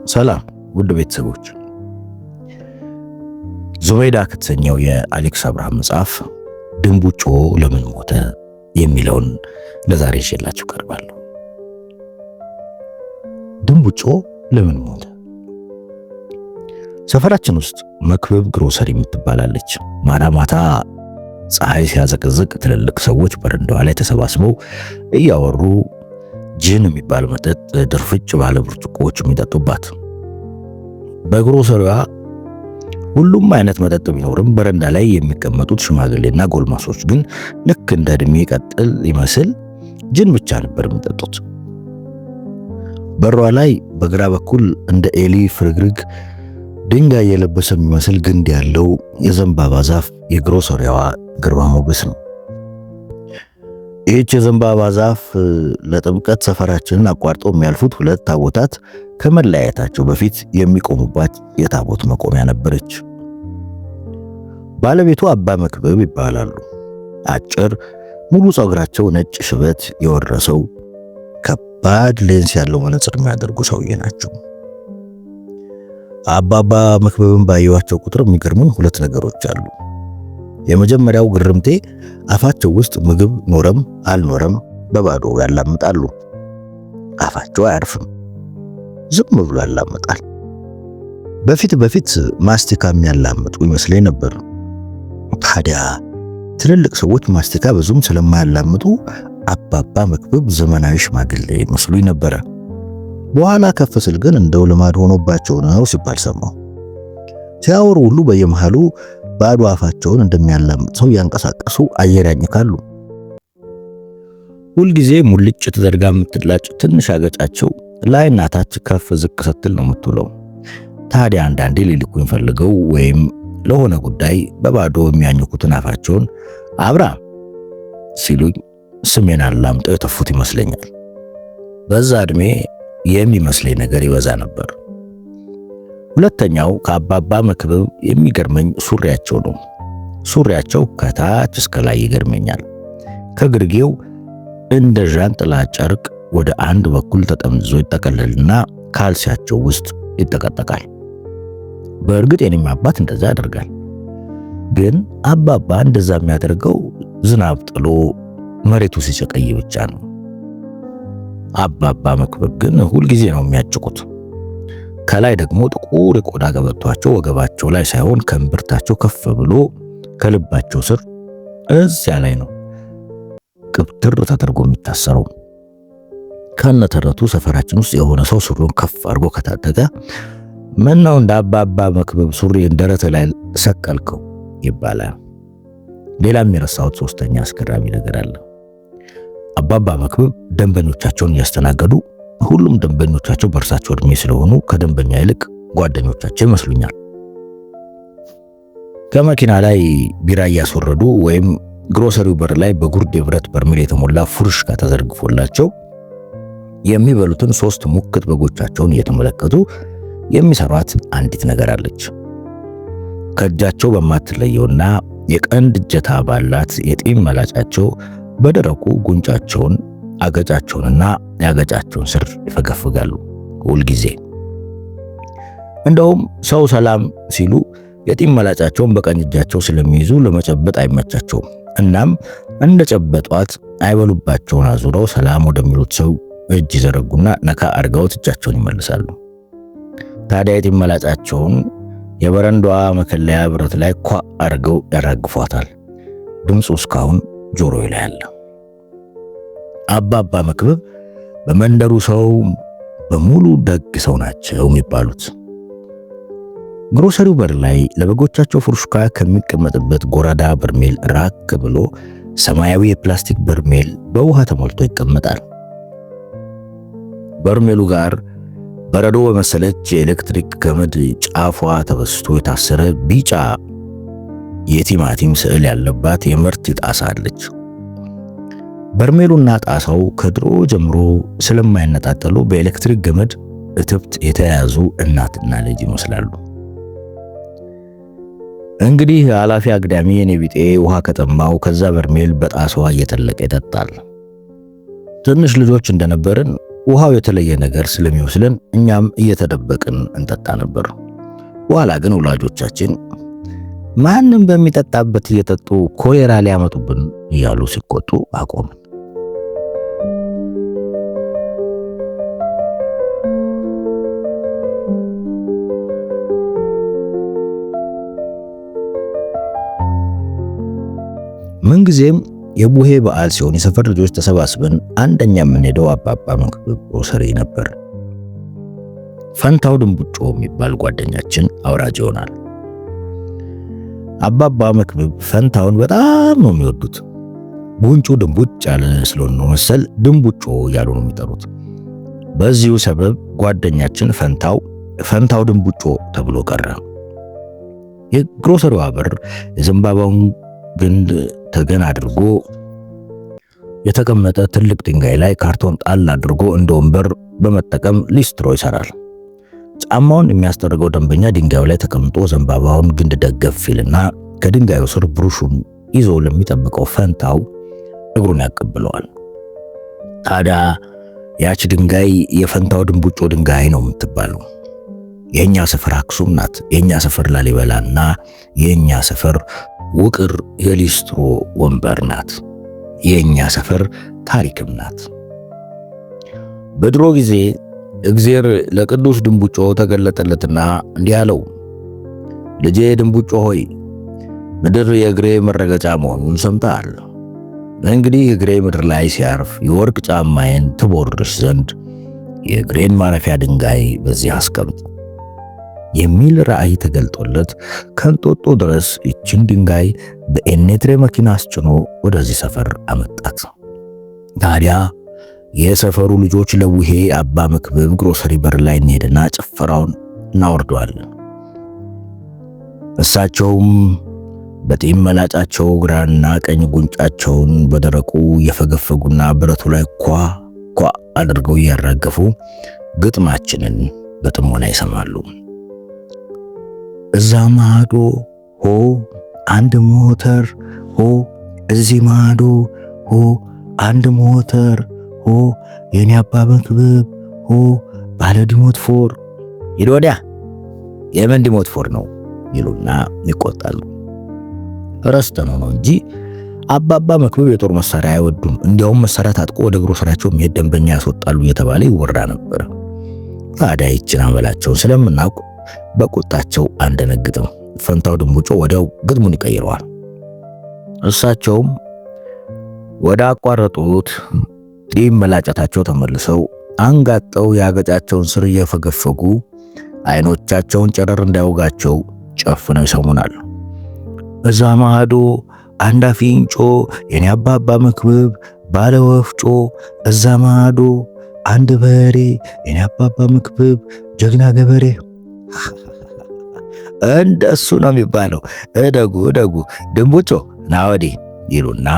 ሰላም ውድ ቤተሰቦች፣ ዙበይዳ ከተሰኘው የአሌክስ አብርሃም መጽሐፍ ድንቡጮ ለምን ሞተ የሚለውን ለዛሬ ይዤላችሁ ቀርባለሁ። ድንቡጮ ለምን ሞተ? ሰፈራችን ውስጥ መክብብ ግሮሰሪ የምትባላለች። ማታ ማታ ፀሐይ ሲያዘቅዝቅ ትልልቅ ሰዎች በረንዳዋ ላይ ተሰባስበው እያወሩ ጅን የሚባል መጠጥ ድርፍጭ ባለ ብርጭቆዎች የሚጠጡባት። በግሮሰሪዋ ሁሉም አይነት መጠጥ ቢኖርም በረንዳ ላይ የሚቀመጡት ሽማግሌና ጎልማሶች ግን ልክ እንደ ዕድሜ ቀጥል ይመስል ጅን ብቻ ነበር የሚጠጡት። በሯ ላይ በግራ በኩል እንደ ኤሊ ፍርግርግ ድንጋይ የለበሰ የሚመስል ግንድ ያለው የዘንባባ ዛፍ የግሮሰሪዋ ግርማ ሞገስ ነው። ይህች የዘንባባ ዛፍ ለጥምቀት ሰፈራችንን አቋርጠው የሚያልፉት ሁለት ታቦታት ከመለያየታቸው በፊት የሚቆሙባት የታቦት መቆሚያ ነበረች። ባለቤቱ አባ መክብብ ይባላሉ። አጭር ሙሉ ፀጉራቸው ነጭ ሽበት የወረሰው ከባድ ሌንስ ያለው መነጽር የሚያደርጉ ሰውዬ ናቸው። አባባ መክብብን ባየኋቸው ቁጥር የሚገርሙኝ ሁለት ነገሮች አሉ። የመጀመሪያው ግርምቴ አፋቸው ውስጥ ምግብ ኖረም አልኖረም በባዶ ያላምጣሉ። አፋቸው አያርፍም፣ ዝም ብሎ ያላምጣል። በፊት በፊት ማስቲካ የሚያላምጡ ይመስለኝ ነበር። ታዲያ ትልልቅ ሰዎች ማስቲካ ብዙም ስለማያላምጡ አባባ መክብብ ዘመናዊ ሽማግሌ ይመስሉኝ ነበረ። በኋላ ከፍ ስል ግን እንደው ልማድ ሆኖባቸው ነው ሲባል ሰማሁ። ሲያወሩ ሁሉ በየመሃሉ ባዶ አፋቸውን እንደሚያላምጥ ሰው ያንቀሳቀሱ አየር ያኝካሉ። ሁልጊዜ ሙልጭ ተደርጋ የምትላጭ ትንሽ አገጫቸው ላይና ታች ከፍ ዝቅ ስትል ነው የምትውለው። ታዲያ አንዳንዴ ሊልኩኝ ፈልገው ወይም ለሆነ ጉዳይ በባዶ የሚያኝኩትን አፋቸውን አብራ ሲሉኝ ስሜን አላምጠው የተፉት ይመስለኛል። በዛ ዕድሜ የሚመስለኝ ነገር ይበዛ ነበር። ሁለተኛው ከአባባ መክብብ የሚገርመኝ ሱሪያቸው ነው። ሱሪያቸው ከታች እስከ ላይ ይገርመኛል። ከግርጌው እንደ ዣንጥላ ጨርቅ ወደ አንድ በኩል ተጠምዝዞ ይጠቀለልና ካልሲያቸው ውስጥ ይጠቀጠቃል። በእርግጥ የኔም አባት እንደዛ ያደርጋል። ግን አባባ እንደዛ የሚያደርገው ዝናብ ጥሎ መሬቱ ሲጨቀይ ብቻ ነው። አባባ መክብብ ግን ሁልጊዜ ነው የሚያጭቁት። ከላይ ደግሞ ጥቁር የቆዳ ቀበቷቸው ወገባቸው ላይ ሳይሆን ከእምብርታቸው ከፍ ብሎ ከልባቸው ስር እዚያ ላይ ነው ቅብትር ተደርጎ የሚታሰረው። ከነተረቱ ሰፈራችን ውስጥ የሆነ ሰው ሱሪውን ከፍ አድርጎ ከታጠቀ ምነው እንደ አባባ መክብብ ሱሪን ደረት ላይ ሰቀልከው ይባላል። ሌላም የረሳሁት ሶስተኛ አስገራሚ ነገር አለ። አባባ መክብብ ደንበኞቻቸውን እያስተናገዱ ሁሉም ደንበኞቻቸው በእርሳቸው እድሜ ስለሆኑ ከደንበኛ ይልቅ ጓደኞቻቸው ይመስሉኛል። ከመኪና ላይ ቢራ እያስወረዱ ወይም ግሮሰሪው በር ላይ በጉርድ የብረት በርሜል የተሞላ ፉርሽካ ተዘርግፎላቸው የሚበሉትን ሶስት ሙክት በጎቻቸውን እየተመለከቱ የሚሰሯት አንዲት ነገር አለች። ከእጃቸው በማትለየውና የቀንድ እጀታ ባላት የጢም መላጫቸው በደረቁ ጉንጫቸውን አገጫቸውንና የአገጫቸውን ስር ይፈገፍጋሉ ሁልጊዜ። እንደውም ሰው ሰላም ሲሉ የጢም መላጫቸውን በቀኝ እጃቸው ስለሚይዙ ለመጨበጥ አይመቻቸውም። እናም እንደጨበጧት አይበሉባቸውን አዙረው ሰላም ወደሚሉት ሰው እጅ ይዘረጉና ነካ አድርገውት እጃቸውን ይመልሳሉ። ታዲያ የጢም መላጫቸውን የበረንዳዋ መከለያ ብረት ላይ ኳ አድርገው ያራግፏታል። ድምፁ እስካሁን ጆሮ ላይ አለ። አባባ መክብብ በመንደሩ ሰው በሙሉ ደግ ሰው ናቸው የሚባሉት። ግሮሰሪው በር ላይ ለበጎቻቸው ፉርሽካ ከሚቀመጥበት ጎራዳ በርሜል ራቅ ብሎ ሰማያዊ የፕላስቲክ በርሜል በውሃ ተሞልቶ ይቀመጣል። በርሜሉ ጋር በረዶ በመሰለች የኤሌክትሪክ ገመድ ጫፏ ተበስቶ የታሰረ ቢጫ የቲማቲም ስዕል ያለባት የምርት ጣሳ አለች። በርሜሉና ጣሳው ከድሮ ጀምሮ ስለማይነጣጠሉ በኤሌክትሪክ ገመድ እትብት የተያያዙ እናትና ልጅ ይመስላሉ። እንግዲህ ኃላፊ አግዳሚ የኔ ቢጤ ውሃ ከጠማው ከዛ በርሜል በጣሳዋ እየጠለቀ ይጠጣል። ትንሽ ልጆች እንደነበርን ውሃው የተለየ ነገር ስለሚመስለን እኛም እየተደበቅን እንጠጣ ነበር። በኋላ ግን ወላጆቻችን ማንም በሚጠጣበት እየጠጡ ኮሌራ ሊያመጡብን እያሉ ሲቆጡ አቆምን። ምንጊዜም የቡሄ በዓል ሲሆን የሰፈር ልጆች ተሰባስበን አንደኛ የምንሄደው አባባ መክብብ ግሮሰሪ ነበር። ፈንታው ድንቡጮ የሚባል ጓደኛችን አውራጅ ይሆናል። አባባ መክብብ ፈንታውን በጣም ነው የሚወዱት። ጉንጩ ድንቡጭ ያለ ስለሆነ ነው መሰል ድንቡጮ እያሉ ነው የሚጠሩት። በዚሁ ሰበብ ጓደኛችን ፈንታው ፈንታው ድንቡጮ ተብሎ ቀረ። የግሮሰሪዋ በር የዘንባባውን ግንድ ተገን አድርጎ የተቀመጠ ትልቅ ድንጋይ ላይ ካርቶን ጣል አድርጎ እንደ ወንበር በመጠቀም ሊስትሮ ይሰራል። ጫማውን የሚያስጠርገው ደንበኛ ድንጋዩ ላይ ተቀምጦ ዘንባባውን ግንድ ደገፍ ይልና ከድንጋዩ ስር ብሩሹን ይዞ ለሚጠብቀው ፈንታው እግሩን ያቀብለዋል። ታዲያ ያች ድንጋይ የፈንታው ድንቡጮ ድንጋይ ነው የምትባለው። የኛ ሰፈር አክሱም ናት። የኛ ሰፈር ላሊበላና የኛ ሰፈር ውቅር የሊስትሮ ወንበር ናት። የኛ ሰፈር ታሪክም ናት። በድሮ ጊዜ እግዜር ለቅዱስ ድንቡጮ ተገለጠለትና እንዲህ አለው፣ ልጄ ድንቡጮ ሆይ ምድር የእግሬ መረገጫ መሆኑን ሰምተሃል። እንግዲህ እግሬ ምድር ላይ ሲያርፍ የወርቅ ጫማዬን ትቦርሽ ዘንድ የእግሬን ማረፊያ ድንጋይ በዚህ አስቀምጥ የሚል ራእይ ተገልጦለት ከእንጦጦ ድረስ ይችን ድንጋይ በኤኔትሬ መኪና አስጭኖ ወደዚህ ሰፈር አመጣት። ታዲያ የሰፈሩ ልጆች ለቡሄ አባ መክብብ ግሮሰሪ በር ላይ እንሄድና ጭፈራውን እናወርደዋለን። እሳቸውም በጢም መላጫቸው ግራና ቀኝ ጉንጫቸውን በደረቁ እየፈገፈጉና ብረቱ ላይ ኳ ኳ አድርገው እያራገፉ ግጥማችንን በጥሞና ይሰማሉ። እዛ ማዶ ሆ አንድ ሞተር ሆ፣ እዚህ ማዶ ሆ አንድ ሞተር ሆ፣ የኔ አባ መክብብ ሆ ባለ ዲሞት ፎር ሂድ ወዲያ፣ የምን ዲሞት ፎር ነው ይሉና ይቆጣሉ። ረስተነው ነው እንጂ አባባ መክብብ የጦር መሳሪያ አይወዱም። እንዲያውም መሳሪያ ታጥቆ ወደ ግሮሰሪያቸው የሚሄድ ደንበኛ ያስወጣሉ እየተባለ ይወራ ነበር። ታዲያ ይችን አመላቸውን ስለምናውቅ በቁጣቸው አንደነግጥም። ፈንታው ድንቡጮ ወዲያው ግጥሙን ይቀይረዋል። እሳቸውም ወደ አቋረጡት ጢም መላጨታቸው ተመልሰው አንጋጠው የአገጫቸውን ስር እየፈገፈጉ አይኖቻቸውን ጨረር እንዳይወጋቸው ጨፍነው ይሰሙናል። እዛ ማዶ አንድ አፍንጮ የኔ አባባ መክብብ ባለ ወፍጮ፣ እዛ ማዶ አንድ በሬ የኔ አባባ መክብብ ጀግና ገበሬ። እንደሱ ነው የሚባለው። እደጉ እደጉ ድንቡጮ ና ወዲህ ይሉና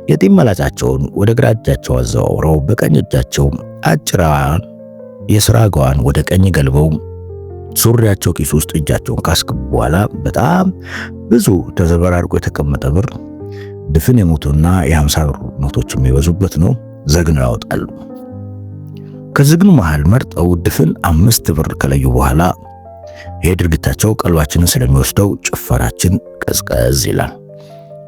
የጢም መላጫቸውን ወደ ግራ እጃቸው አዘዋውረው በቀኝ እጃቸው አጭራዋን የስራ ገዋን ወደ ቀኝ ገልበው ሱሪያቸው ኪስ ውስጥ እጃቸውን ካስገቡ በኋላ በጣም ብዙ ተዘበራርቆ የተቀመጠ ብር ድፍን የመቶና የ50 ብር ኖቶች የሚበዙበት ነው ዘግነው ያወጣሉ። ከዝግኑ መሃል መርጠው ድፍን 5 ብር ከለዩ በኋላ ይሄ ድርጊታቸው ቀልባችንን ስለሚወስደው ጭፈራችን ቀዝቀዝ ይላል።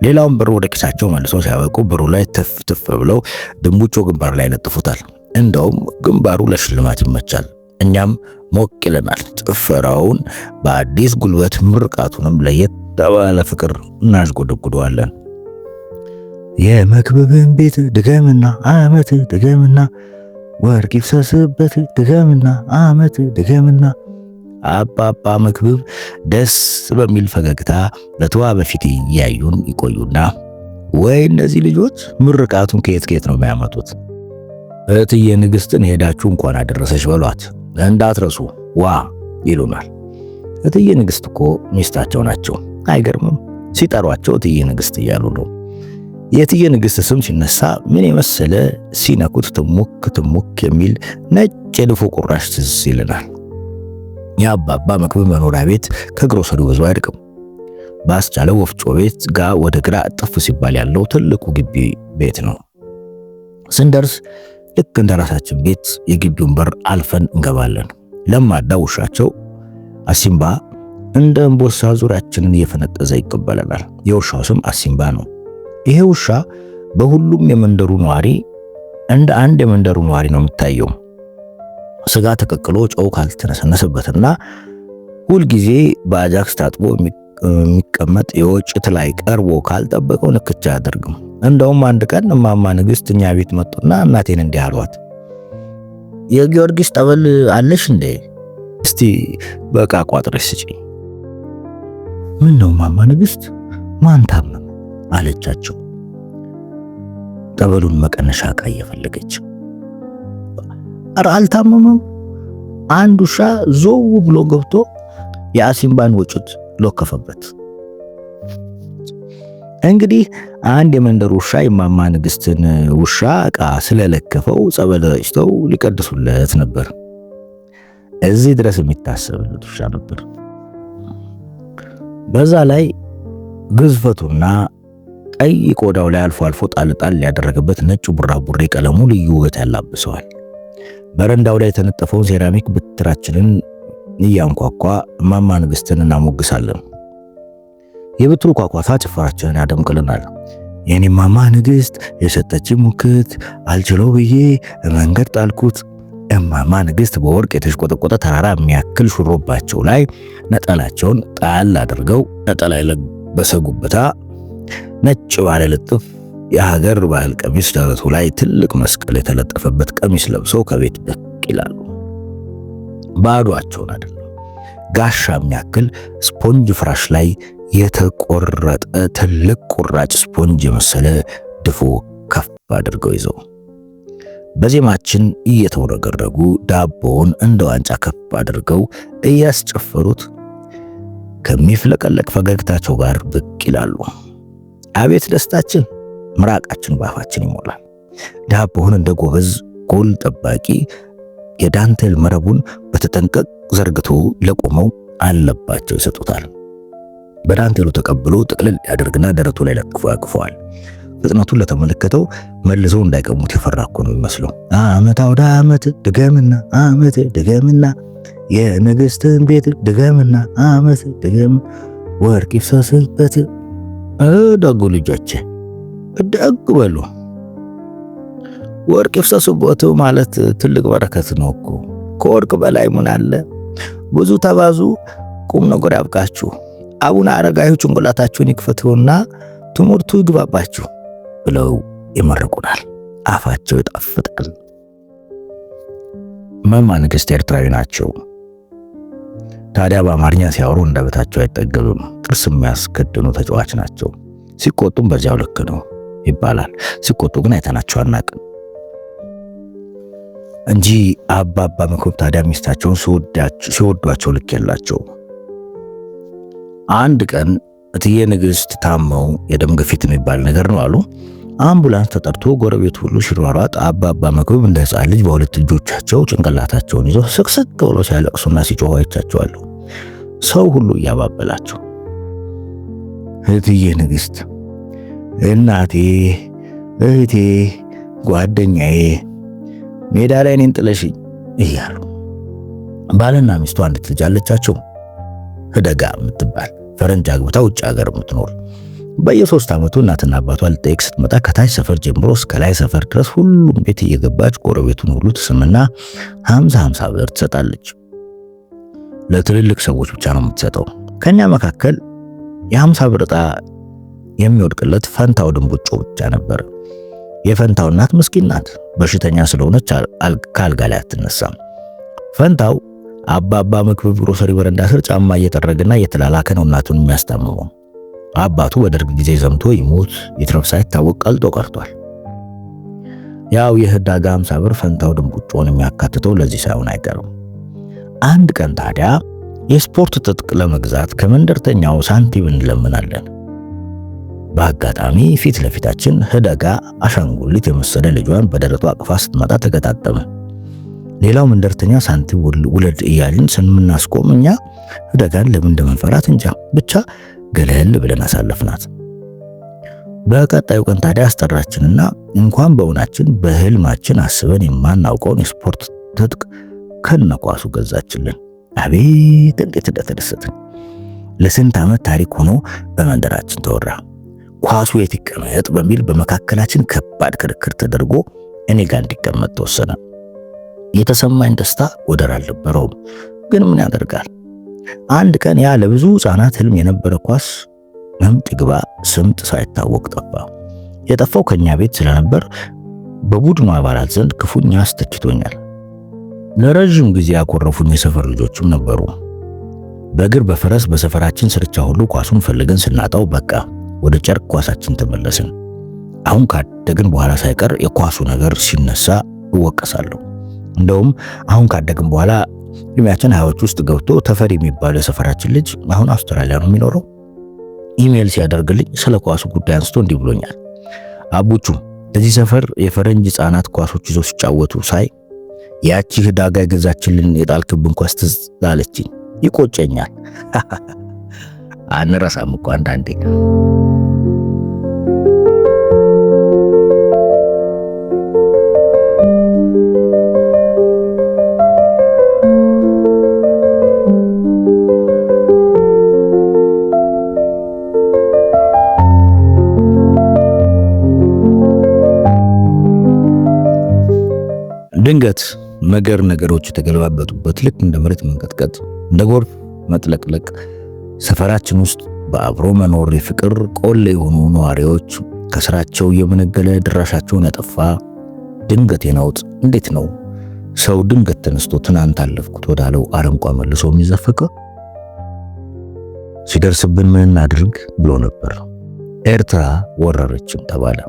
ሌላውን ብር ወደ ኪሳቸው መልሰው ሲያበቁ ብሩ ላይ ትፍ ትፍ ብለው ድንቡጮ ግንባር ላይ ለጥፉታል። እንደውም ግንባሩ ለሽልማት ይመቻል። እኛም ሞቅ ይለናል። ጭፈራውን በአዲስ ጉልበት ምርቃቱንም ለየት ባለ ፍቅር እናዥጎደጉደዋለን። የመክብብን ቤት ድገምና አመት ድገምና ወርቅ ይፍሰስበት ድገምና አመት ድገምና። አባባ መክብብ ደስ በሚል ፈገግታ በተዋበ ፊት እያዩን ይቆዩና ወይ እነዚህ ልጆች ምርቃቱን ከየት ከየት ነው የሚያመጡት? እትዬ ንግስትን ሄዳችሁ እንኳን አደረሰች በሏት እንዳትረሱ ዋ ይሉናል። እትዬ ንግስት እኮ ሚስታቸው ናቸው። አይገርምም? ሲጠሯቸው እትዬ ንግስት እያሉ ነው። የእትዬ ንግስት ስም ሲነሳ ምን የመሰለ ሲነኩት ትሙክ ትሙክ የሚል ነጭ የድፎ ቁራሽ ትዝ ይለናል። የአባባ መክብብ መኖሪያ ቤት ከግሮሰሪው ብዙ አይርቅም። ባስቻለው ወፍጮ ቤት ጋር ወደ ግራ እጥፍ ሲባል ያለው ትልቁ ግቢ ቤት ነው። ስንደርስ ልክ እንደ ራሳችን ቤት የግቢውን በር አልፈን እንገባለን። ለማዳ ውሻቸው አሲምባ እንደ እምቦሳ ዙሪያችንን እየፈነጠዘ ይቀበለናል። የውሻው ስም አሲምባ ነው። ይሄ ውሻ በሁሉም የመንደሩ ነዋሪ እንደ አንድ የመንደሩ ነዋሪ ነው የሚታየው። ስጋ ተቀቅሎ ጨው ካልተነሰነሰበትና ሁልጊዜ በአጃክስ ታጥቦ የሚቀመጥ የወጭት ላይ ቀርቦ ካልጠበቀው ንክቻ አያደርግም። እንደውም አንድ ቀን እማማ ንግስት እኛ ቤት መጡና እናቴን እንዲህ አሏት፣ የጊዮርጊስ ጠበል አለሽ እንዴ? እስቲ በቃ ቋጥረሽ ስጪኝ። ምን ነው እማማ ንግስት፣ ማን ታመመ? አለቻቸው። ጠበሉን መቀነሻ ዕቃ እየፈለገች። ኧረ አልታመመም። አንድ ውሻ ዞው ብሎ ገብቶ የአሲምባን ወጭት ለከፈበት። እንግዲህ አንድ የመንደር ውሻ የማማ ንግስትን ውሻ ዕቃ ስለለከፈው ጸበል ረጭተው ሊቀድሱለት ነበር። እዚህ ድረስ የሚታሰብለት ውሻ ነበር። በዛ ላይ ግዝፈቱና ቀይ ቆዳው ላይ አልፎ አልፎ ጣል ጣል ያደረገበት ነጭ ቡራቡሬ ቀለሙ ልዩ ውበት ያላብሰዋል። በረንዳው ላይ የተነጠፈውን ሴራሚክ ብትራችንን እያንኳኳ እማማ ንግስትን እናሞግሳለን። የብትሩ ኳኳታ ጭፈራችንን ያደምቅልናል። የኔ እማማ ንግስት የሰጠች ሙክት አልችለው ብዬ መንገድ ጣልኩት። እማማ ንግስት በወርቅ የተሽቆጠቆጠ ተራራ የሚያክል ሹሩባቸው ላይ ነጠላቸውን ጣል አድርገው ነጠላ የለበሰ ጉብታ፣ ነጭ ባለ ልጥፍ የሀገር ባህል ቀሚስ፣ ደረቱ ላይ ትልቅ መስቀል የተለጠፈበት ቀሚስ ለብሰው ከቤት ብቅ ይላሉ። ባዷቸውን አይደለም፣ ጋሻ የሚያክል ስፖንጅ ፍራሽ ላይ የተቆረጠ ትልቅ ቁራጭ ስፖንጅ የመሰለ ድፎ ከፍ አድርገው ይዘው በዜማችን እየተውረገረጉ ዳቦውን እንደ ዋንጫ ከፍ አድርገው እያስጨፈሩት ከሚፍለቀለቅ ፈገግታቸው ጋር ብቅ ይላሉ። አቤት ደስታችን! ምራቃችን ባፋችን ይሞላል። ዳቦውን እንደ ጎበዝ ጎል ጠባቂ የዳንቴል መረቡን በተጠንቀቅ ዘርግቶ ለቆመው አለባቸው ይሰጡታል። በዳንቴሉ ተቀብሎ ጥቅልል ያደርግና ደረቱ ላይ ለጥፎ ያቅፈዋል። ፍጥነቱን ለተመለከተው መልሶ እንዳይቀሙት የፈራ እኮ ነው የሚመስለው። አመት አውደ አመት ድገምና አመት ድገምና የንግስትን ቤት ድገምና አመት ድገም ወርቅ ይፍሰስበት። ደጉ ልጆቼ ደግ በሉ። ወርቅ ይፍሰስበት ማለት ትልቅ በረከት ነው እኮ። ከወርቅ በላይ ምን አለ? ብዙ ተባዙ፣ ቁም ነገር ያብቃችሁ። አቡነ አረጋዊ ጭንቅላታችሁን ይክፈቱና ትምህርቱ ይግባባችሁ ብለው ይመርቁናል። አፋቸው ይጣፍጣል። እማማ ንግስት ኤርትራዊ ናቸው። ታዲያ በአማርኛ ሲያወሩ አንደበታቸው አይጠገብም። ጥርስ የሚያስከድኑ ተጫዋች ናቸው። ሲቆጡም በዚያው ልክ ነው ይባላል። ሲቆጡ ግን አይተናቸው አናቅም እንጂ አባባ መክብብ ታዲያ ሚስታቸውን ሲወዷቸው ልክ የላቸው። አንድ ቀን እትዬ ንግስት ታመው የደም ግፊት የሚባል ነገር ነው አሉ። አምቡላንስ ተጠርቶ ጎረቤት ሁሉ ሲሯሯጥ አባባ መክብብ እንደ ሕፃን ልጅ በሁለት እጆቻቸው ጭንቅላታቸውን ይዘው ስቅስቅ ብሎ ሲያለቅሱና ሲጮሁ አይቻቸዋለሁ። ሰው ሁሉ እያባበላቸው እትዬ ንግስት እናቴ፣ እህቴ፣ ጓደኛዬ ሜዳ ላይ እኔን ጥለሽኝ እያሉ። ባልና ሚስቱ አንዲት ልጅ አለቻቸው፣ ህደጋ የምትባል ፈረንጅ አግብታ ውጭ ሀገር የምትኖር። በየሶስት ዓመቱ እናትና አባቷ ልጠይቅ ስትመጣ ከታች ሰፈር ጀምሮ እስከ ላይ ሰፈር ድረስ ሁሉም ቤት እየገባች ጎረቤቱን ሁሉ ትስምና 50 50 ብር ትሰጣለች። ለትልልቅ ሰዎች ብቻ ነው የምትሰጠው። ከኛ መካከል የ50 ብር ዕጣ የሚወድቅለት ፈንታው ድንቡጮ ብቻ ነበር። የፈንታው እናት ምስኪን ናት። በሽተኛ ስለሆነች ካልጋ ላይ አትነሳም። ፈንታው አባባ መክብብ ግሮሰሪ በረንዳ ስር ጫማ እየጠረገና እየተላላከ ነው እናቱን የሚያስታምመው። አባቱ በደርግ ጊዜ ዘምቶ ይሞት ይትረፍ ሳይታወቅ ቀልጦ ቀርቷል። ያው የህዳጋ 50 ብር ፈንታው ድንቡጮን የሚያካትተው ለዚህ ሳይሆን አይቀርም። አንድ ቀን ታዲያ የስፖርት ትጥቅ ለመግዛት ከመንደርተኛው ሳንቲም እንለምናለን። በአጋጣሚ ፊት ለፊታችን ህደጋ አሻንጉሊት የመሰለ ልጇን በደረቷ አቅፋ ስትመጣ ተገጣጠመ። ሌላው መንደርተኛ ሳንቲም ውለድ እያልን ስንምናስቆም እኛ ህደጋን ለምን እንደምንፈራት እንጃ፣ ብቻ ገለል ብለን አሳለፍናት። በቀጣዩ ቀን ታዲያ አስጠራችንና እንኳን በእውናችን በህልማችን አስበን የማናውቀውን የስፖርት ትጥቅ ከነኳሱ ገዛችልን። አቤት እንዴት እንደተደሰትን! ለስንት ዓመት ታሪክ ሆኖ በመንደራችን ተወራ። ኳሱ የት ይቀመጥ በሚል በመካከላችን ከባድ ክርክር ተደርጎ እኔ ጋር እንዲቀመጥ ተወሰነ። የተሰማኝ ደስታ ወደር አልነበረውም። ግን ምን ያደርጋል፣ አንድ ቀን ያ ለብዙ ሕፃናት ህልም የነበረ ኳስ እምጥ ግባ ስምጥ ሳይታወቅ ጠፋ። የጠፋው ከኛ ቤት ስለነበር በቡድኑ አባላት ዘንድ ክፉኛ አስተችቶኛል። ለረጅም ጊዜ ያኮረፉኝ የሰፈር ልጆችም ነበሩ። በእግር በፈረስ በሰፈራችን ስርቻ ሁሉ ኳሱን ፈልገን ስናጣው በቃ ወደ ጨርቅ ኳሳችን ተመለስን። አሁን ካደግን በኋላ ሳይቀር የኳሱ ነገር ሲነሳ እወቀሳለሁ። እንደውም አሁን ካደግን በኋላ እድሜያችን 20ዎች ውስጥ ገብቶ ተፈሪ የሚባለው የሰፈራችን ልጅ አሁን አውስትራሊያ ነው የሚኖረው፣ ኢሜል ሲያደርግልኝ ስለ ኳሱ ጉዳይ አንስቶ እንዲህ ብሎኛል። አቡቹ፣ እዚህ ሰፈር የፈረንጅ ሕፃናት ኳሶች ይዘው ሲጫወቱ ሳይ ያቺ ህዳጋ የገዛችልን የጣልክብን ኳስ ትዝ አለችኝ፣ ይቆጨኛል። አንረሳም እኮ አንዳንዴ። ድንገት መገር ነገሮች የተገለባበጡበት ልክ እንደ መሬት መንቀጥቀጥ፣ እንደ ጎርፍ መጥለቅለቅ ሰፈራችን ውስጥ በአብሮ መኖር የፍቅር ቆሌ የሆኑ ነዋሪዎች ከስራቸው እየመነገለ ድራሻቸውን ያጠፋ ድንገት የነውጥ እንዴት ነው ሰው ድንገት ተነስቶ ትናንት አለፍኩት ወዳለው አረንቋ መልሶ የሚዘፈቀው? ሲደርስብን ምን እናድርግ ብሎ ነበር። ኤርትራ ወረረችን ተባለ።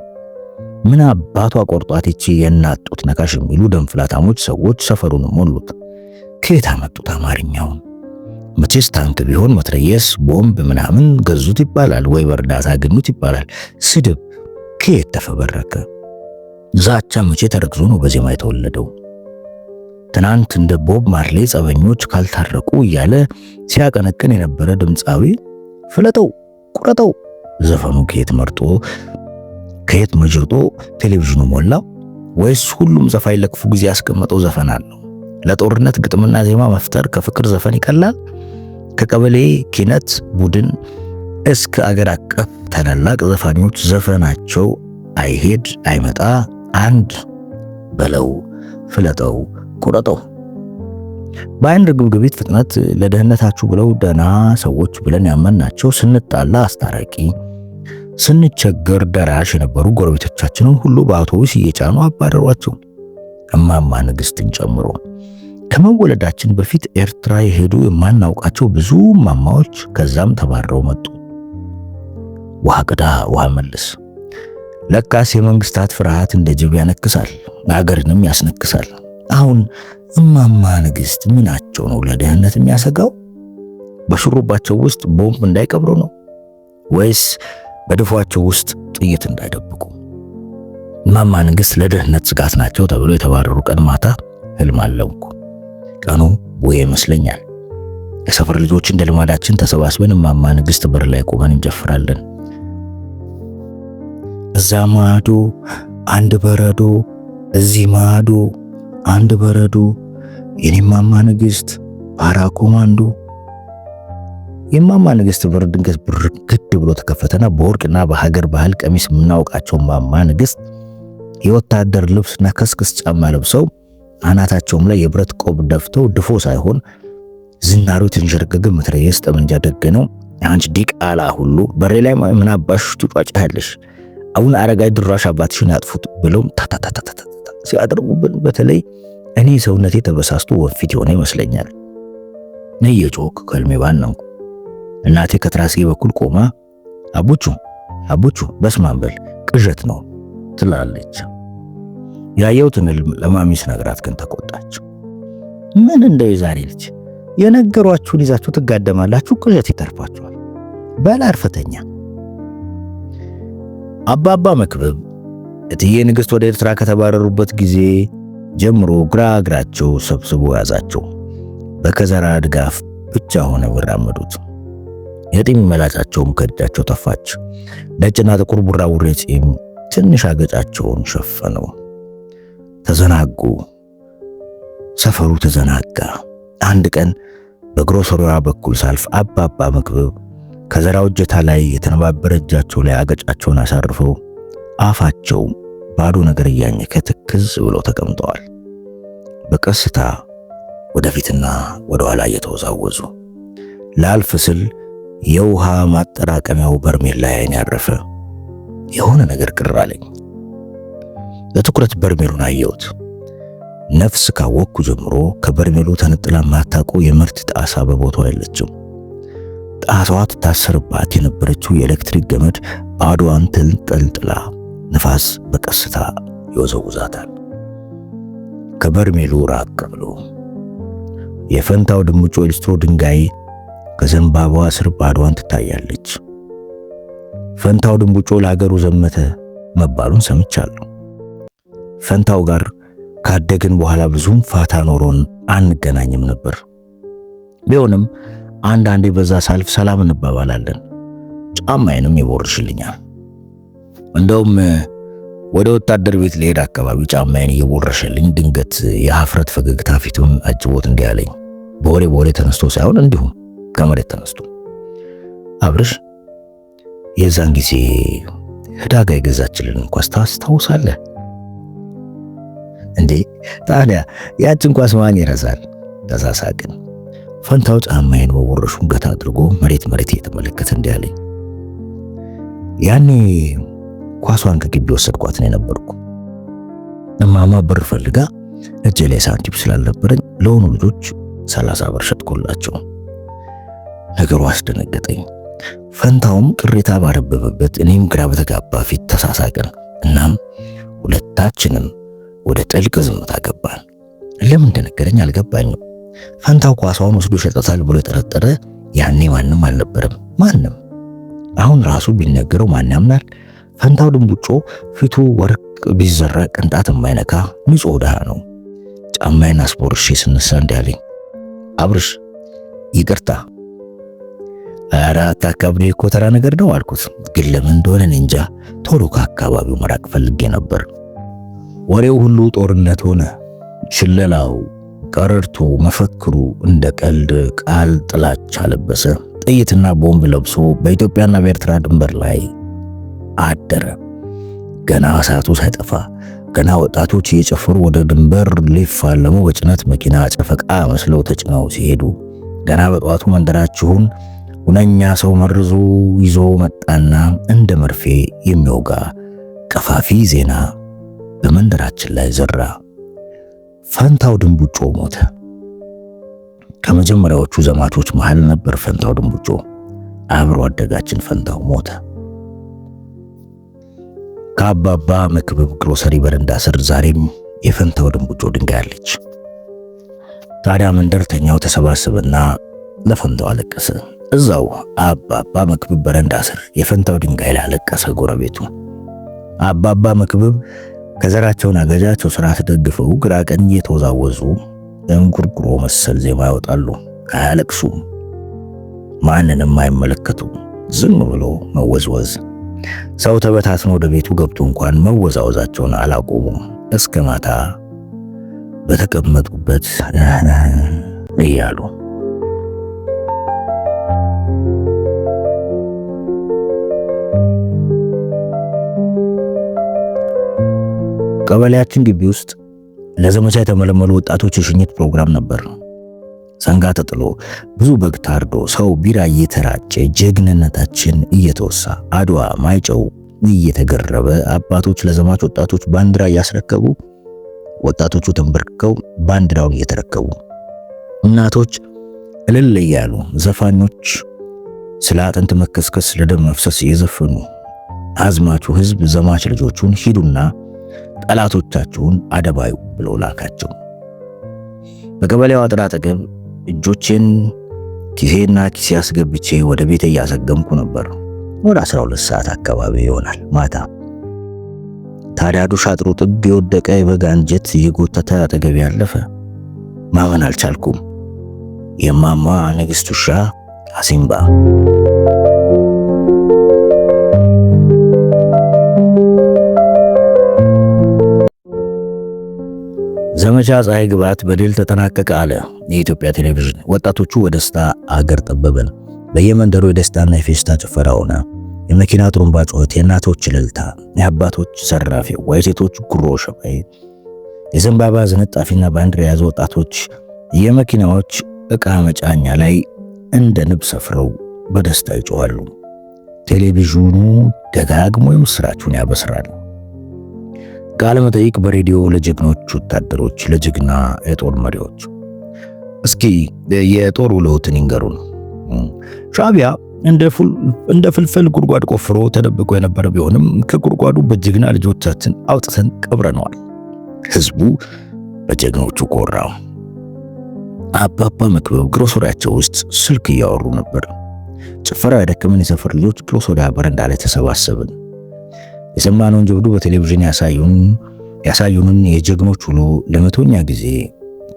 ምን አባቷ ቆርጧት ይቺ የእናት ጡት ነካሽ የሚሉ ደንፍላታሞች ሰዎች ሰፈሩን ሞሉት። ከየት አመጡት አማርኛውን? መቼስ ታንክ ቢሆን መትረየስ፣ ቦምብ ምናምን ገዙት ይባላል፣ ወይ በእርዳታ አገኙት ይባላል። ስድብ ከየት ተፈበረከ? ዛቻ መቼ ተረግዞ ነው በዜማ የተወለደው? ትናንት እንደ ቦብ ማርሌ ጸበኞች ካልታረቁ እያለ ሲያቀነቅን የነበረ ድምፃዊ ፍለጠው ቁረጠው ዘፈኑ ከየት መርጦ ከየት መጅርጦ ቴሌቪዥኑ ሞላው? ወይስ ሁሉም ዘፋኝ ለክፉ ጊዜ ያስቀመጠው ዘፈን አለው? ለጦርነት ግጥምና ዜማ መፍጠር ከፍቅር ዘፈን ይቀላል? ከቀበሌ ኪነት ቡድን እስከ አገር አቀፍ ታላላቅ ዘፋኞች ዘፈናቸው አይሄድ አይመጣ አንድ በለው ፍለጠው ቁረጠው። በአይን ርግብግቢት ፍጥነት ለደህንነታችሁ ብለው ደህና ሰዎች ብለን ያመንናቸው ስንጣላ አስታራቂ፣ ስንቸገር ደራሽ የነበሩ ጎረቤቶቻችንን ሁሉ በአውቶቡስ እየጫኑ አባረሯቸው፣ እማማ ንግስትን ጨምሮ። ከመወለዳችን በፊት ኤርትራ የሄዱ የማናውቃቸው ብዙ ማማዎች ከዛም ተባረው መጡ። ውሃ ቅዳ ውሃ መልስ። ለካስ የመንግስታት ፍርሃት እንደ ጅብ ያነክሳል፣ ሀገርንም ያስነክሳል። አሁን እማማ ንግስት ምናቸው ነው ለደህንነት የሚያሰጋው? በሹሩባቸው ውስጥ ቦምብ እንዳይቀብሩ ነው ወይስ በድፏቸው ውስጥ ጥይት እንዳይደብቁ? እማማ ንግስት ለደህንነት ስጋት ናቸው ተብሎ የተባረሩ ቀን ማታ ህልም አለምኩ። ቀኑ ቡሄ ይመስለኛል። የሰፈር ልጆች እንደ ልማዳችን ተሰባስበን እማማ ንግስት በር ላይ ቆመን እንጨፍራለን። እዛ ማዶ አንድ በረዶ፣ እዚህ ማዶ አንድ በረዶ፣ የኔ እማማ ንግስት ፓራ ኮማንዶ። የእማማ ንግስት በር ድንገት ብርግድ ብሎ ተከፈተና በወርቅና በሀገር ባህል ቀሚስ የምናውቃቸው እማማ ንግስት የወታደር ልብስና ከስክስ ጫማ ለብሰው አናታቸውም ላይ የብረት ቆብ ደፍተው ድፎ ሳይሆን ዝናሩ የተንሸረገገ መትረየስ ጠመንጃ ደገነው አንቺ ዲቃላ ሁሉ በሬ ላይ ምን አባሽ ትጫጫለሽ? አቡነ አረጋዊ ድራሽ አባትሽን ያጥፉት ብለው ታታታታታ ሲያደርጉብን በተለይ እኔ ሰውነቴ ተበሳስቶ ወንፊት የሆነ ይመስለኛል። እየጮህኩ ከህልሜ ባነንኩ። እናቴ ከትራስጌ በኩል ቆማ አቡቹ አቡቹ በስመ አብ በል ቅዠት ነው ትላለች። ያየሁትን ህልም ለማሚ ስነግራት ግን ተቆጣች። ምን እንደው የዛሬ ልጅ የነገሯችሁን ይዛችሁ ትጋደማላችሁ፣ ቅዠት ይተርፋችኋል። በል አርፈተኛ። አባባ መክብብ እትዬ ንግስት ወደ ኤርትራ ከተባረሩበት ጊዜ ጀምሮ ግራ እግራቸው ሰብስቦ ያዛቸው። በከዘራ ድጋፍ ብቻ ሆነ ይራመዱት። የጢም መላጫቸውም ከእጃቸው ጠፋች። ነጭና ጥቁር ቡራቡሬ ጢም ትንሽ አገጫቸውን ሸፈነው። ተዘናጉ። ሰፈሩ ተዘናጋ። አንድ ቀን በግሮሰሪዋ በኩል ሳልፍ አባባ መክብብ ከዘራው እጀታ ላይ የተነባበረ እጃቸው ላይ አገጫቸውን አሳርፈው አፋቸው ባዶ ነገር እያኘከ ትክዝ ብለው ተቀምጠዋል። በቀስታ ወደፊትና ወደ ኋላ እየተወዛወዙ ላልፍ ስል የውሃ ማጠራቀሚያው በርሜል ላይ አይን ያረፈ። የሆነ ነገር ቅር አለኝ። በትኩረት በርሜሉን አየሁት። ነፍስ ካወቅኩ ጀምሮ ከበርሜሉ ተነጥላ ማታውቀው የምርት ጣሳ በቦታው የለችም። ጣሳዋ ትታሰርባት የነበረችው የኤሌክትሪክ ገመድ ባዶዋን ተንጠልጥላ ንፋስ በቀስታ ይወዘውዛታል። ከበርሜሉ ራቅ ብሎ የፈንታው ድምጮ ኤልስትሮ ድንጋይ ከዘንባባዋ ስር ባዶዋን ትታያለች። ፈንታው ድንቡጮ ለሀገሩ ዘመተ መባሉን ሰምቻለሁ። ፈንታው ጋር ካደግን በኋላ ብዙም ፋታ ኖሮን አንገናኝም ነበር። ቢሆንም አንዳንዴ በዛ ሳልፍ ሰላም እንባባላለን። ጫማዬንም ይቦርሽልኛል። እንደውም ወደ ወታደር ቤት ልሄድ አካባቢ ጫማዬን እየቦረሸልኝ ድንገት የሀፍረት ፈገግታ ፊቱን አጅቦት እንዲህ አለኝ። በወሬ በወሬ ተነስቶ ሳይሆን እንዲሁም ከመሬት ተነስቶ፣ አብርሽ የዛን ጊዜ ህዳጋ የገዛችልን ኳስ ታስታውሳለህ እንዴ? ታዲያ ያችን ኳስ ማን ይረሳል? ተሳሳቅን። ፈንታው ጫማዬን መቦረሹን ገታ አድርጎ መሬት መሬት እየተመለከተ እንዲህ አለኝ። ያኔ ኳሷን ከግቢ ወሰድኳት ነው የነበርኩ። እማማ ብር ፈልጋ እጄ ላይ ሳንቲም ስላልነበረኝ ለሆኑ ልጆች 30 ብር ሸጥኩላቸው። ነገሩ አስደነገጠኝ። ፈንታውም ቅሬታ ባረበበበት እኔም ግራ በተጋባ ፊት ተሳሳቅን። እናም ሁለታችንም ወደ ጥልቅ ዝምታ ገባን። ለምን እንደነገረኝ አልገባኝም። ፈንታው ኳሷን ወስዶ ሸጠታል ብሎ የጠረጠረ ያኔ ማንም አልነበረም። ማንም አሁን ራሱ ቢነገረው ማን ያምናል? ፈንታው ድንቡጮ ፊቱ ወርቅ ቢዘራ ቅንጣት የማይነካ ንጹሕ ድሃ ነው። ጫማዬን አስቦርሼ ስነሳ እንዲህ አለኝ፣ አብርሽ ይቅርታ። ኧረ አታካብዶ እኮ ተራ ነገር ነው አልኩት። ግን ለምን እንደሆነ እኔ እንጃ ቶሎ ከአካባቢው መራቅ ፈልጌ ነበር። ወሬው ሁሉ ጦርነት ሆነ። ሽለላው፣ ቀረርቶ፣ መፈክሩ እንደ ቀልድ ቃል ጥላቻ ለበሰ። ጥይትና ቦምብ ለብሶ በኢትዮጵያና በኤርትራ ድንበር ላይ አደረ። ገና እሳቱ ሳይጠፋ ገና ወጣቶች እየጨፈሩ ወደ ድንበር ሊፋለሙ በጭነት መኪና ጨፈቃ መስለው ተጭነው ሲሄዱ ገና በጠዋቱ መንደራችሁን ሁነኛ ሰው መርዞ ይዞ መጣና እንደ መርፌ የሚወጋ ቀፋፊ ዜና በመንደራችን ላይ ዘራ። ፈንታው ድንቡጮ ሞተ። ከመጀመሪያዎቹ ዘማቾች መሃል ነበር ፈንታው ድንቡጮ። አብሮ አደጋችን ፈንታው ሞተ። ከአባባ መክብብ ግሮሰሪ በረንዳ ስር ዛሬም የፈንታው ድንቡጮ ድንጋይ አለች። ታዲያ መንደርተኛው ተሰባሰበና ለፈንታው አለቀሰ። እዛው አባባ መክብብ በረንዳ ስር የፈንታው ድንጋይ ላይ አለቀሰ ጎረቤቱ። አባባ መክብብ ከዘራቸውን አገጃቸው ስራ ተደግፈው ግራ ቀኝ እየተወዛወዙ እንጉርጉሮ መሰል ዜማ ያወጣሉ። አያለቅሱም፣ ማንንም አይመለከቱም። ዝም ብሎ መወዝወዝ። ሰው ተበታትኖ ወደ ቤቱ ገብቶ እንኳን መወዛወዛቸውን አላቆሙም። እስከ ማታ በተቀመጡበት እያሉ። ቀበሌያችን ግቢ ውስጥ ለዘመቻ የተመለመሉ ወጣቶች የሽኝት ፕሮግራም ነበር። ሰንጋ ተጥሎ ብዙ በግ ታርዶ ሰው ቢራ እየተራጨ ጀግንነታችን እየተወሳ አድዋ ማይጨው እየተገረበ አባቶች ለዘማች ወጣቶች ባንዲራ እያስረከቡ ወጣቶቹ ተንበርክከው ባንዲራውን እየተረከቡ እናቶች እልል እያሉ ዘፋኞች ስለ አጥንት መከስከስ ለደም መፍሰስ እየዘፈኑ አዝማቹ ሕዝብ ዘማች ልጆቹን ሂዱና ጠላቶቻችሁን አደባዩ ብሎ ላካቸው። በቀበሌው አጥር አጠገብ እጆቼን ኪሴና ኪሴ አስገብቼ ወደ ቤት እያዘገምኩ ነበር። ወደ 12 ሰዓት አካባቢ ይሆናል ማታ። ታዲያ ዱሽ አጥሩ ጥግ የወደቀ የበግ አንጀት እየጎተተ አጠገቤ ያለፈ። ማመን አልቻልኩም። የማማ ንግስት ውሻ አሲምባ። ዘመቻ ፀሐይ ግባት በድል ተጠናቀቀ አለ የኢትዮጵያ ቴሌቪዥን። ወጣቶቹ በደስታ አገር ጠበበን። በየመንደሩ የደስታና የፌስታ ጭፈራ ሆነ። የመኪና ጥሩምባ ጩኸት፣ የእናቶች እልልታ፣ የአባቶች ሰራፊ፣ የሴቶች ጉሮ ሸባይ፣ የዘንባባ ዝንጣፊና ባንዲራ የያዙ ወጣቶች የመኪናዎች ዕቃ መጫኛ ላይ እንደ ንብ ሰፍረው በደስታ ይጮኻሉ። ቴሌቪዥኑ ደጋግሞ የምስራቹን ያበስራል። ቃለ መጠይቅ በሬዲዮ ለጀግኖች ወታደሮች፣ ለጀግና የጦር መሪዎች። እስኪ የጦር ውሎትን ይንገሩን። ሻዕቢያ እንደ ፍልፍል ጉድጓድ ቆፍሮ ተደብቆ የነበረ ቢሆንም ከጉድጓዱ በጀግና ልጆቻችን አውጥተን ቀብረነዋል። ህዝቡ በጀግኖቹ ኮራ። አባባ መክበብ ግሮሰሪያቸው ውስጥ ስልክ እያወሩ ነበር። ጭፈራው ያደከመን የሰፈር ልጆች ግሮሰሪ በረንዳ ላይ ተሰባሰብን። የሰማነውን ጀብዱ በቴሌቪዥን ያሳዩንን የጀግኖች ውሎ ለመቶኛ ጊዜ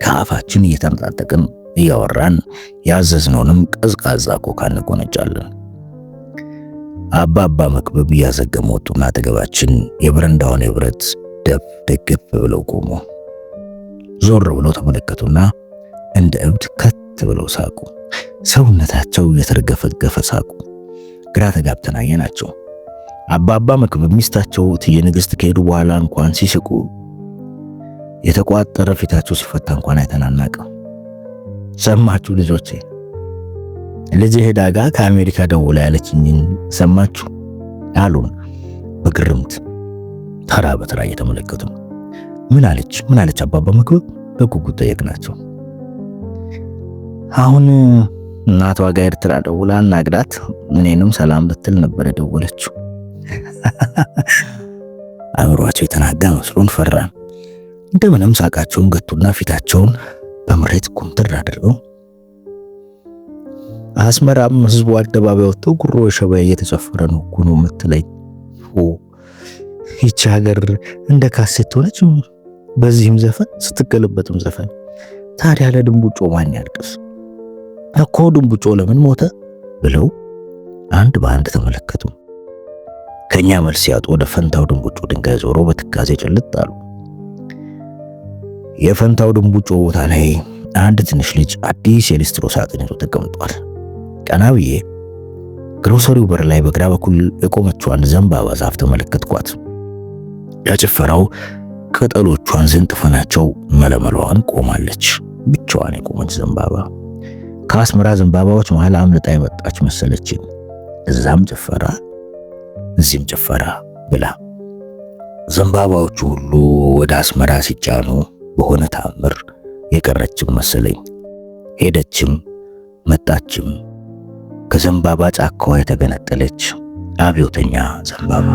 ከአፋችን እየተንጣጠቅን እያወራን ያዘዝነውንም ቀዝቃዛ ኮካ እንጎነጫለን። አባባ መክበብ እያዘገሙ ወጡና አጠገባችን የበረንዳውን የብረት ደፍ ደገፍ ብለው ቆሙ። ዞር ብለው ተመለከቱና እንደ እብድ ከት ብለው ሳቁ። ሰውነታቸው የተርገፈገፈ ሳቁ። ግራ ተጋብተን አየናቸው። አባባ መክበብ ሚስታቸው እትዬ ንግሥት ከሄዱ በኋላ እንኳን ሲስቁ የተቋጠረ ፊታቸው ሲፈታ እንኳን አይተናናቅም። ሰማችሁ ልጆቼ፣ ልጄ ሄዳጋ ከአሜሪካ ደውላ ያለችኝን ሰማችሁ አሉን በግርምት ተራ በተራ እየተመለከቱ። ምን አለች ምን አለች አባባ መክበብ በጉጉት ጠየቅናቸው። አሁን እናቷ ጋር ኤርትራ ደውላ አናግራት እኔንም ሰላም ልትል ነበር የደወለችው። አእምሯቸው የተናጋ መስሎን ፈራን። እንደምንም ሳቃቸውን ገቱና ፊታቸውን በምሬት ኩምትር አድርገው አስመራም ህዝቡ አደባባይ ወጥቶ ጉሮ ሸባይ እየተጨፈረ ነው እኮ ነው የምትለኝ። ይቺ ሀገር እንደ ካሴት ሆነች። በዚህም ዘፈን ስትገለበጥም ዘፈን። ታዲያ ለድንቡጮ ማን ያልቅስ እኮ ድንቡጮ ለምን ሞተ ብለው አንድ በአንድ ተመለከቱ። ከኛ መልስ ያጡ ወደ ፈንታው ድንቡጮ ድንጋይ ዞሮ በትካዜ ጭልጥ አሉ። የፈንታው ድንቡጮ ቦታ ላይ አንድ ትንሽ ልጅ አዲስ የሊስትሮ ሳጥን ይዞ ተቀምጧል። ቀና ብዬ ግሮሰሪው በር ላይ በግራ በኩል የቆመችዋን ዘንባባ ዛፍ ተመለከትኳት። ያጭፈራው ቅጠሎቿን ዝንጥፈናቸው መለመሏን ቆማለች። ብቻዋን የቆመች ዘንባባ ከአስመራ ዘንባባዎች መሃል አምልጣ የመጣች መሰለችኝ። እዛም ጭፈራ እዚህም ጭፈራ ብላ ዘንባባዎቹ ሁሉ ወደ አስመራ ሲጫኑ በሆነ ተአምር የቀረችም መሰለኝ። ሄደችም መጣችም ከዘንባባ ጫካዋ የተገነጠለች አብዮተኛ ዘንባባ።